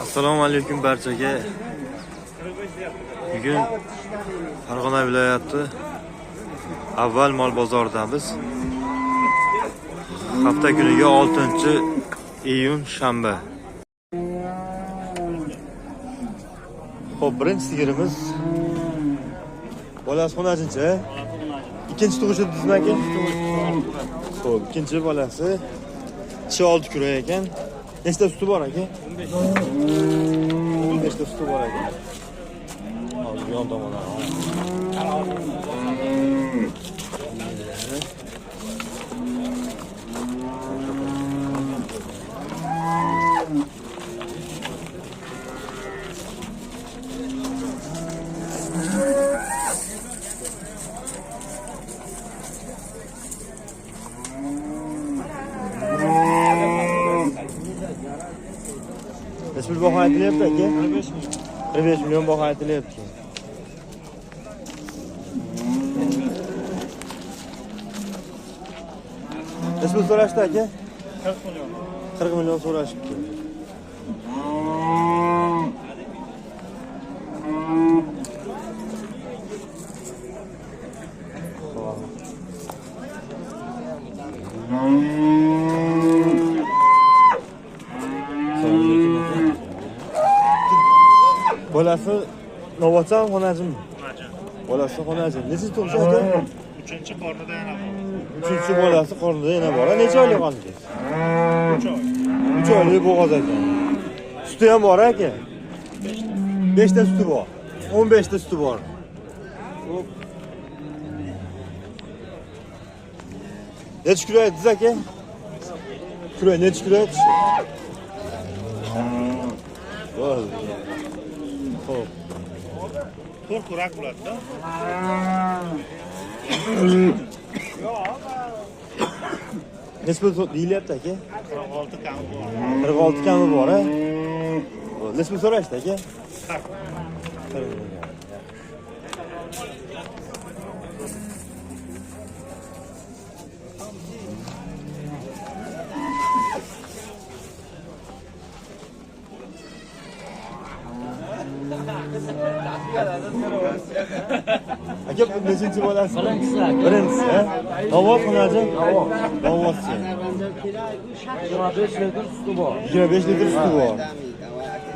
Assalomu alaykum barchaga. Bugun Farg'ona viloyati avval mol bozoridamiz. Hafta kuniga 6-iyun shanba. Xo'p, birinchi sigirimiz bolasi xonajincha. Ikkinchi tug'ishi dedingizmi aka? Xo'p, ikkinchi bolasi tishi 6 kurak ekan. Nechta suti bor aka? 15 ta suti bor ekan. Hozir yon tomondan Necha pul baho aytilyapti aka? 45 million. 45 million baho aytilyapti. Necha pul so'rashdi aka? 40 million. 40 million so'rashibdi. Bolasi Novvochami, xonajimmi? Xonajim. Bolasi xonajim. Nechinchi tug'ish aka? Uchinchi qornida yana bor. Uchinchi bolasi qornida yana bor. Necha oylik qoldi? 3 oy. 3 oylik bo'g'oz ekan. Suti ham bor aka. 5 ta suti bor. 15 ta suti bor. Xo'p. Necha kurak aytdingiz aka? Kurak necha kurak aytdingiz? Bo'ldi. Xo'p. 4 kurak bo'ladi-da. Necha pul deyilyapti aka? 46 kami bor. 46 kami bor, a? Necha pul so'rashdi aka? 40. 40 million. Aka, bu nechinchi bolasi? Birinchisi aka. Birinchisi, ha? Novvos xonajim? Novvoschi. 25 litr suti bor. 25 litr suti bor.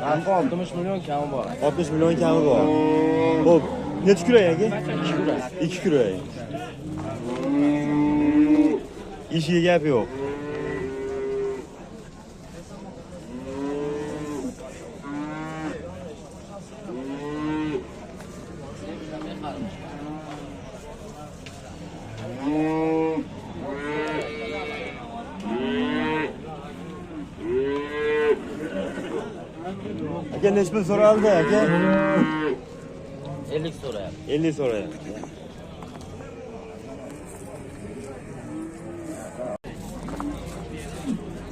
Narxi 60 million kami bor. 60 million kami bor. Xo'p, necha kurak aka? 2 kurak. 2 kurak. Ishiga gap yo'q. Aka, necha pul so'raldi aka? 50 so'rayapti. 50 so'rayapti.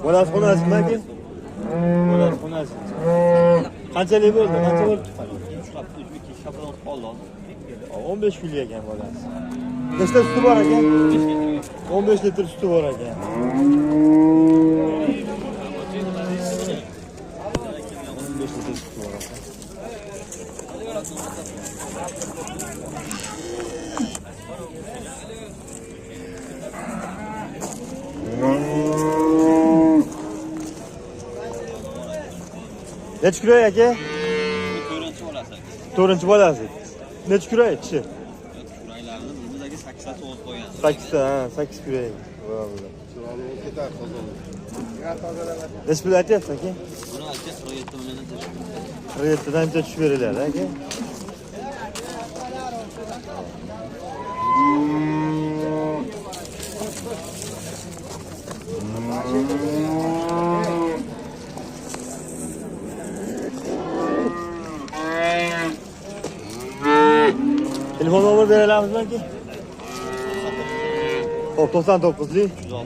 Bolasi xonasimi aka? Bolasi xonasi. Qanchalik bo'ldi? Qancha bo'ldi tuqqani? 3 hafta, 2 hafta o'tib qoldi hozir. 15 kunlik ekan bolasi. Nechta suti bor aka? 15 litr suti bor ekan. 15 litr suti bor ekan. Necha kurak aka? 4-chi bolasi aka. 4-chi bolasi. Necha kurak tishi? Kuraklarni bilmaymiz aka, 8 ta tug'ib qo'ygan. 8 ta, ha, 8 kurak. Bo'ldi. Necha pul aytyapsiz aka? Buni aka 47 milliondan tushib. 47 dan tushib beriladi aka. Telefon nomer bera olamizmi aka? Xo'p, 99lik 360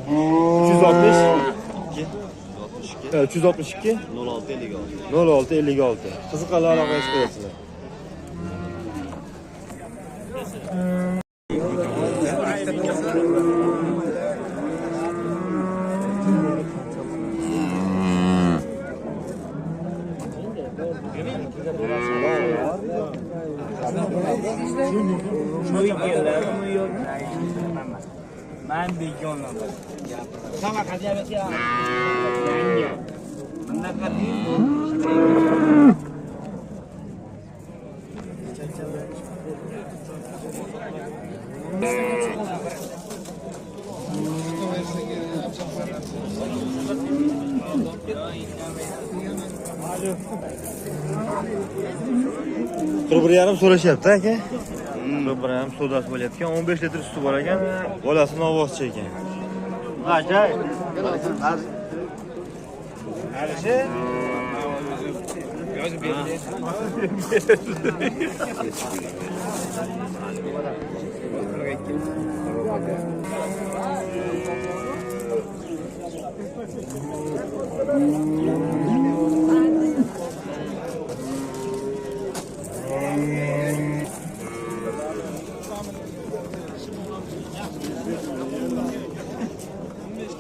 362 362 06 56. 06 56. Qiziqqanlar aloqaga chiqasizlar. Man begonaman. Qirq bir yarim so'rashyapti aka. 41,5 savdosi bo'layotgan. 15 litr suti bor ekan. Bolasi novvoschi ekan.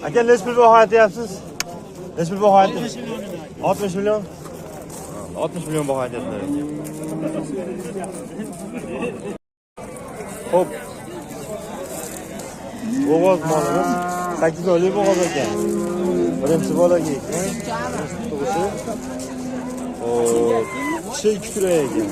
Aka, necha pul baho aytyapsiz? Necha pul baho aytyapsiz? 60 million. 60 million baho aytyaptilar. Xo'p. Bo'g'oz molimiz 8 oylik bo'g'oz ekan. Birinchi bolaga ekan. Tug'ishi. Xo'p, tishi 2 kurak ekan.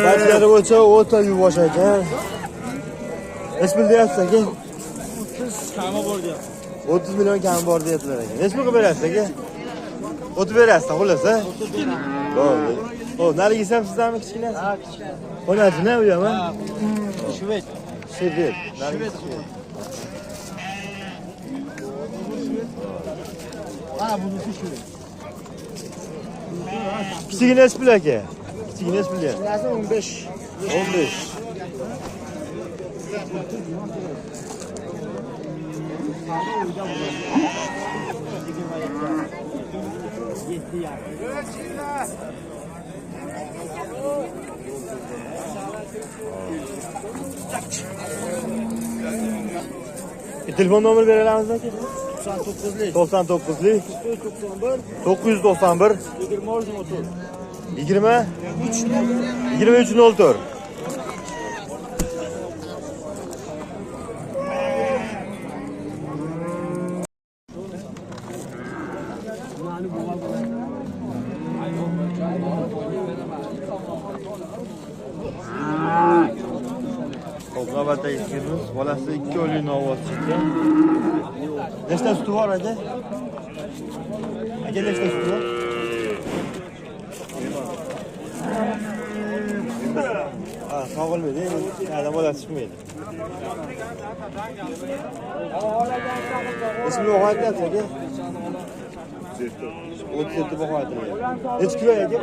Bachlari bo'yicha o'ta yuvosh ekan. Necha pul deyapsiz aka? 30 kami bor deyapti. 30 million kami bor deyaptilar aka. Necha pul qilib berasiz aka? O'tib berasiz, xullas, a? Bo'ldi. Xo'p, narigisi ham sizdanmi kichkinasi? Ha, kichkina. Xonachini u ham, Ha, shved. Shved. Narigisi shved. Ha, bunisi shved. Kichigi necha pul aka? Kichigi necha pul deyapti? 15. 15. Telefon nomeri bera olamizmi aka? 99lik 99lik 991 991 23 20 23 04. Xo'p, navbatdagi sigirimiz bolasi 2 oylik novvoschi ekan. Nechta suti bor aka? Aka, nechta suti bor? Ha, sog'ilmaydi, adam bolasi chiqmaydi. Ismi baho aytyapsiz aka? 37 baho aytilyapti. Necha kilo aka?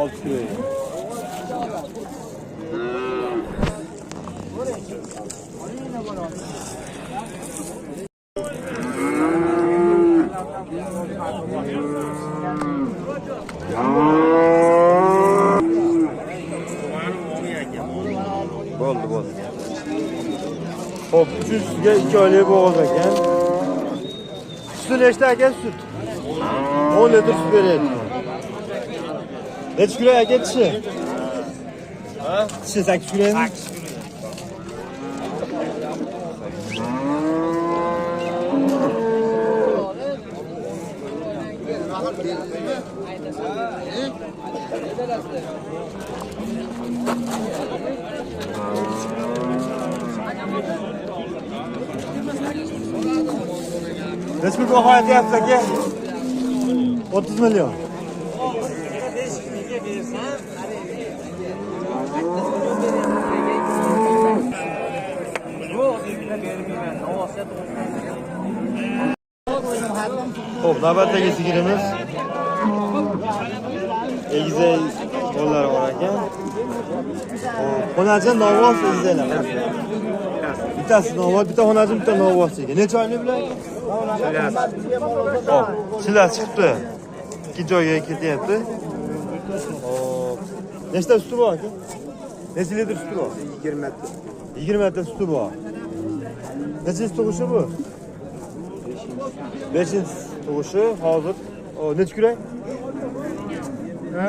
6 kilo. Bo'ldi, bo'ldi. Xo'p, 300 ga 2 oylik bo'g'oz ekan. Suti nechta aka sut? 10 litr sut beryapti. Necha kilo aka tishi? Ha? Tishi 8 kilomi? 8 kilo. Necha pul baho aytyapsiz aka? 30 million. Xo'p, navbatdagi sigirimiz egizak bolalari bor ekan. Xo'p, xonachi novvos egizaklar. Bittasi novvos, bitta xonajin, bitta novvos ekan. Necha oylik bular? Hop, chillasi chiqibdi. Ikkinchi oyga ketyapti. Hop. Nechta suti bor aka? Necha litr suti bor? 20 ta. 20 ta suti bor. Nechinchi tug'ishi bu? 5-inchi tug'ishi hozir. Necha kurak? Ha?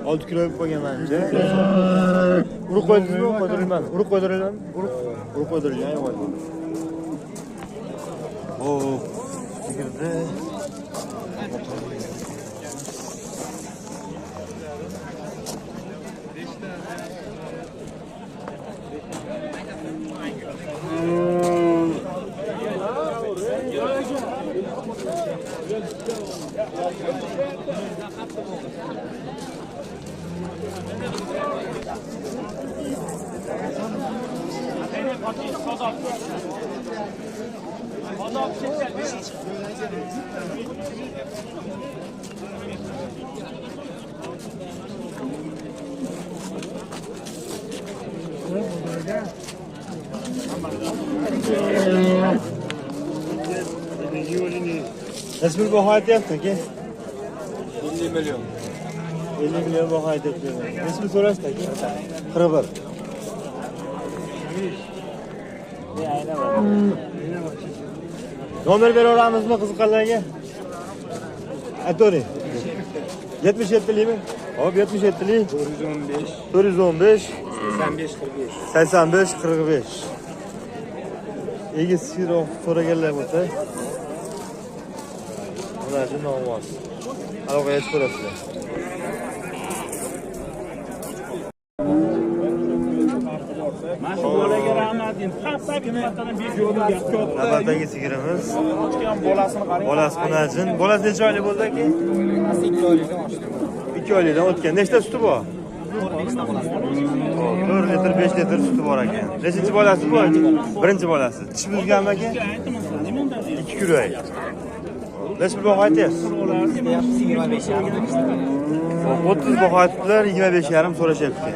6 kilo bo'lib qolgan menimcha. Urug' qo'ydingizmi? Qo'ydirilmadi. Urug' qo'ydirilganmi? Urug' qo'ydirilgan, yo'q. Hop, sigirdi. Necha pul baho aytyapti aka? 50 million. 50 million baho aytyapti. Necha pul so'rashdi aka? 41. Nomer beraveramizmi qiziqqanlarga? Aytavering. 77likmi? Hop, 77lik. 415 415 85 45. 85 45. Egiz sigir so'raganlar bo'lsa, ularni novvos. Aloqaga chiqarasizlar. Mana shu bolaga rahmat deng. Navbatdagi sigirimiz. Bolasini qarang. Bolasi xunajin. Bolasi necha oylik bo'ldi aka? 2 oylikdan oshdi. 2 oylikdan o'tgan. Nechta suti bor? 4 litr, 5 litr suti bor ekan. Nechinchi bolasi bu? Birinchi bolasi. Tish buzganmi aka? 2 kurak. Necha pul baho aytyapsiz? 30 baho aytibdilar, 25,5 so'rashyapti.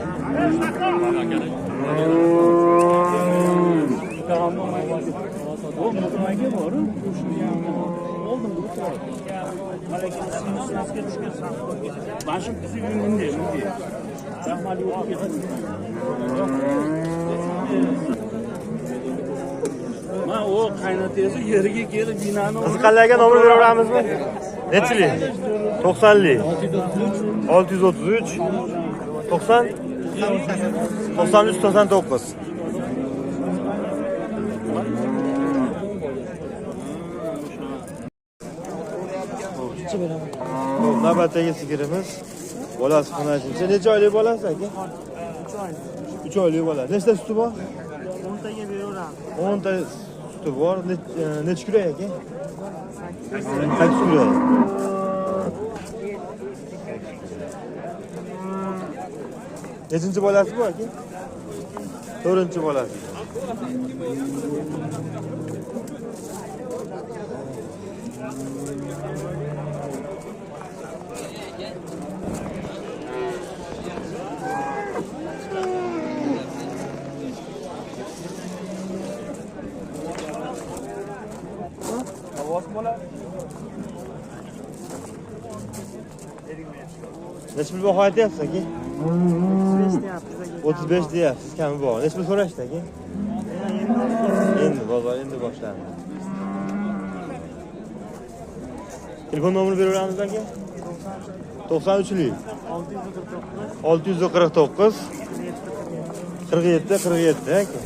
Ma o qaynotasi yeriga kelib binani Qiziqqanlarga nomer beraveramizmi? Nechilik? 90lik. 633 90 93 99. Xo'p, navbatdagi sigirimiz bolasi xonajincha. Necha oylik bolasi aka? 3 oylik bola. Nechta suti bor? 10 taga beraveramiz. 10 ta suti bor. Necha kurak aka? 8 kurak. Nechinchi bolasi bu aka? 4-chi bolasi. Necha pul baho aytyapsiz aka? 35 deyapsiz aka. 35 deyapsiz, kami bor. Necha pul so'rashdi aka? Endi bozor endi boshlandi. Telefon nomerini beraveramiz aka? 93lik 649 649 47 47 aka.